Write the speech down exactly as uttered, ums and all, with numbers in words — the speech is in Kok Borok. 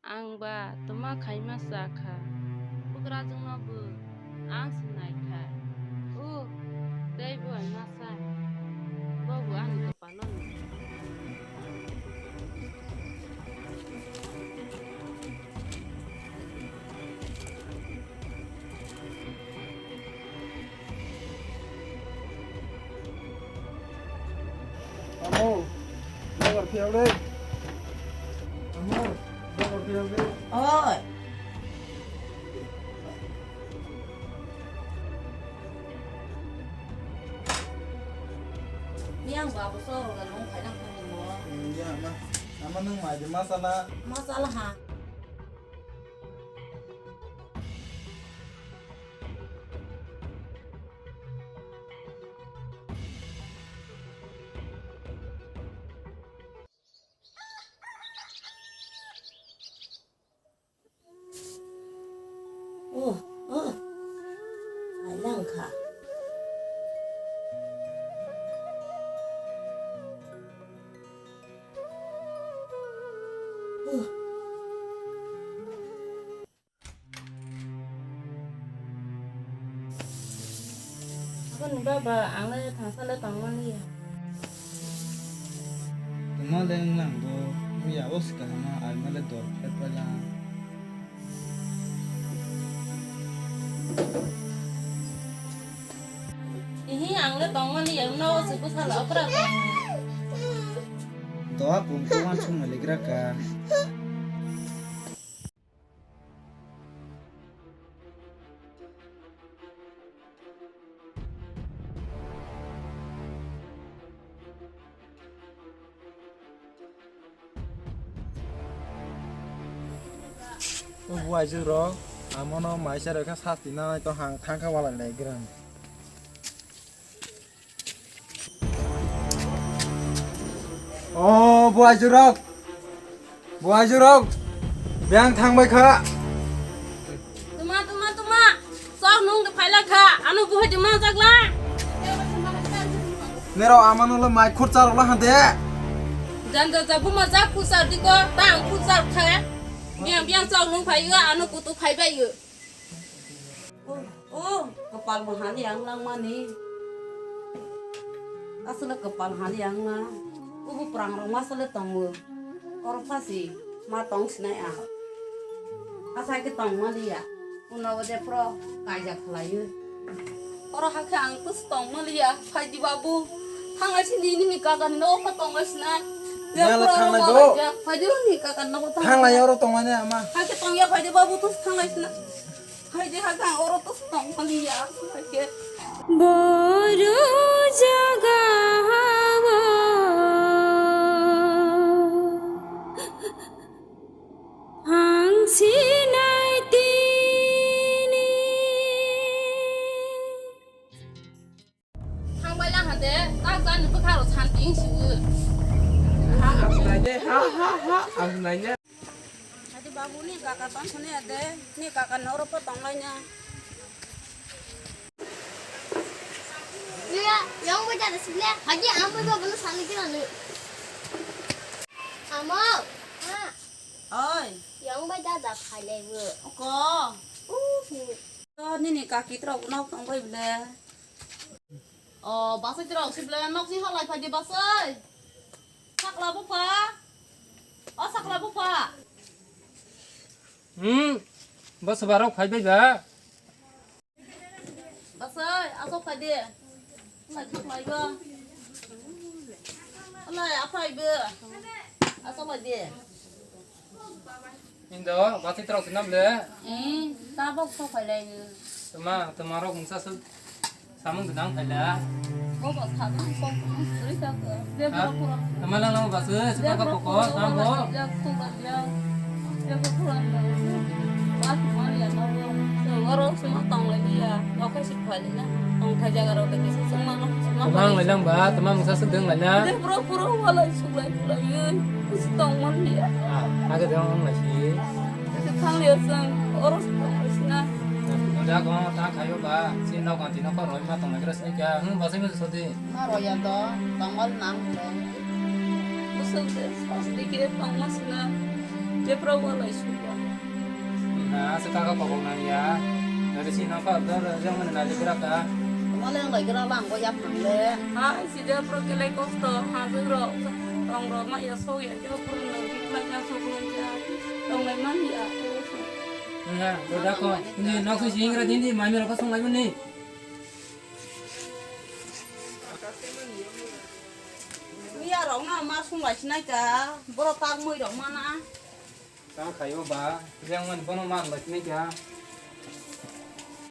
Ang ba tma khaima cha kha. Bugrajwkno bo ang se nai kha. O, tei bo ai ma sa. Bo bo ani kopalo ni. Amo, jagar phiyok de. Amo, jagar phiyok de. Oi. Yang babu soro ga nong khaidang khaini mo. Iya, ma. Ama nang mai de masala. Masala ha. Oh, oh. Ai lang kha. Oh. Aboni baba, ang le thangsa le tongmani ya. Tongma le wnglang bo, wngya o swkang ma, ai ma le dor phet pai lang. Ihi, ang le tongmani ya, wngna o se bwsala okra tong. Doa pung to wansuk maligra ka. O buaijwk rok, amono maisa rok khe sasti nanai to hang thang kha walai lai gra. O buaijwk rok, buaijwk rok, beng thang bai kha. Tuma, tuma, tuma. Chok nung de phaila kha. Ano buhai de ma jak la. Nero amano lo mai khurcha rok la hande. Jan ja ja buma jak khurcha diko, ta ang khurcha kha. Biang biang chok nung phai yo, ano kutu phai bai yo. Oh, oh, kwpal bo hani ang langmani. Aswk kwpal hani ang na. Ubu prangrok ma sale tongo. Oro phasi ma tong sinai ang. Asai khe tong maliya. Uno ode pro kaija khlaiwi. Oro hakhe ang tus tong maliya. Phaidi babu. Thanglai sini nini kaka ni nogo pha tong lai sinai. Yala thanglai bo. Phaidi nini kaka ni nogo thanglai. Thanglai oro tong mani ama. Hakhe tong ya phaidi babu tus thanglai sinai. Hai de ha gang oro to tong mani ya, hai ke. Boru jaga hao ang sinai tini. Thangbai lang hande, tak jani bwkha rok santi wng siwo. Ha, ang nai de, ha, ha, ha, ang nai de. Hadi babu ni kaka tong sini ade, ni kaka noro po tong lai na. Iya, yang baca ada sini. Haji, apa gua belum saling kira lu. Amo, ha. Oi. Yang baca ada kaya gua. Oko. Uh, sini. To nini kaki trok nok tong bai ble. O, basai trok si ble nok si halai phai di basai. Sakla bupha. O sakla bupha. Hmm. Bas barok phai bai ba. Basai, asok phai di. Lai thok lai ba. Lai aphai ba. Asok lai di. Indo, bati trok sinam le. Eh, tabok sok phai lai ni. Tuma, tuma rok mungsa su samung dinang phai la. Bo ba kha dong sok suri ta ko. Be ha? Bro pura. Tuma lang lang ba su, su ka ko ko, tam bo. Ya, tu ba ya. Ya ko pura na. Ba tu ma ya na bo. So, oro suma tong lai ni ya. Oke si phai ni na. Tong thai jaga rok te kisa suma no. Tuma lang lang ba, tuma mungsa su deng lai na. Be bro pura wala su lai lai. Tong man ni ya. Ah, aga dong lai si. Thang liya sang, oro thang liya sina. Noda ko ta khayo ba, si nok kanti nok roi ma tong kira sini kya? Hmm, basai ma sodi. Ma roya do, tongol nang do. Busuk de, sos de kire tong ma sina. Jephru walai suya. Ha, asa kaka kokok nang ya. Dari sini apa? Dari yang mana lagi gerak ah? Wale ang lagi gerak lang, ko yap nang le. Hai, si jephru kele kosto, ha, jephru, tong ro ma ya so ya, jephru nang di ma ya so ya. Tong le man ya. Ya, udah kok. Ini noksu singra dindi, mami rok song lagi nih. Miya rok na ma sung lai sinai ka, boro tak mui rok ma na. Tang khayo ba, yang man bono man lai sinai ka.